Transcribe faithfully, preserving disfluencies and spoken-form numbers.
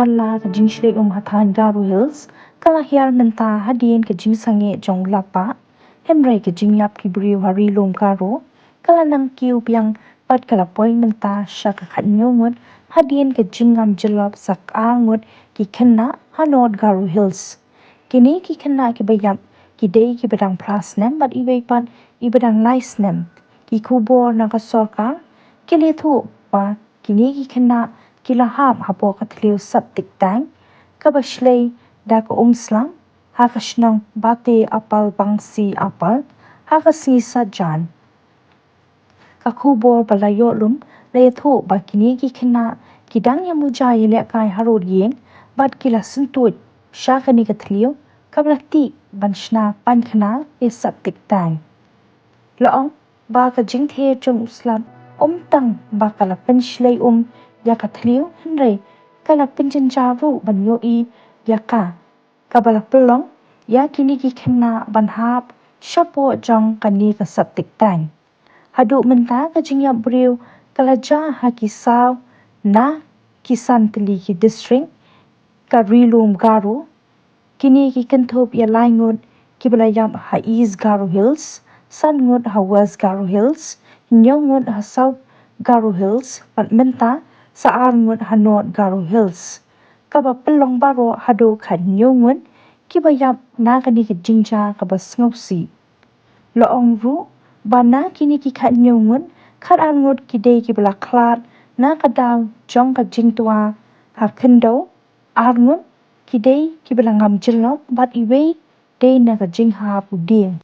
La ka jingshlei um ha thaiñ Garo Hills ka la hiar mynta hadien ka jingsangeh jong u lapah. Hynrei ka jingïap ki briew ha Ri Lum Garo ka la nang kiew biang bad ka la poi mynta sha ka khathynñiew ngut hadien ka jingngam jyllop sa ka ar ngut ki khynnah ha North Garo Hills. Kine ki khynnah kiba ïap ki dei kiba dang phra snem bad iwei pat iba dang lai snem. Ki khubor na ka sorkar ki la ïathuh ba kine ki khynnah ki la hap hapoh ka thliew septic tank kaba shlei da ka umslam ha ka shnong Bate Apal Bangsi Apal ha ka sngi Saitjaiñ. Ka khubor ba la ïoh lum la ïathuh ba kine ki khynnah ki dang ïa muja ïalehkai harud ïing bad ki la syntuid sha kane ka thliew kaba la tih ban shna paikhana ïa septic tank. La ong ba ka jingther jong u slap ym tang ba ka la pynshlei um ïa ka thliew hynrei ka la pynjynjar ruh ban ïohi ïa ka kaba la pynlong ïa kine ki khynnah ban hap shapoh jong kane ka septic tank. Haduh mynta ka jingïap briew ka la jia ha ki saw na ki san tylli ki district ka Ri Lum Garo. Kine ki kynthup ïa lai ngut kiba la ïap ha East Garo Hills, san ngut ha West Garo Hills, hynñiew ngut ha South Garo Hills bad mynta sa ar ngut ha North Garo Hills. Kaba pynlong baroh haduh khathynñiew ngut kiba ïap na kane ka jingjia kaba sngewsih. La ong ruh ba na kine ki khathynñiew ngut, khatar ngut ki dei kiba la khlad na ka daw jong ka jingtwa ha khyndew, ar ngut ki dei kiba la ngam jyllop bad iwei dei na ka jingha puding.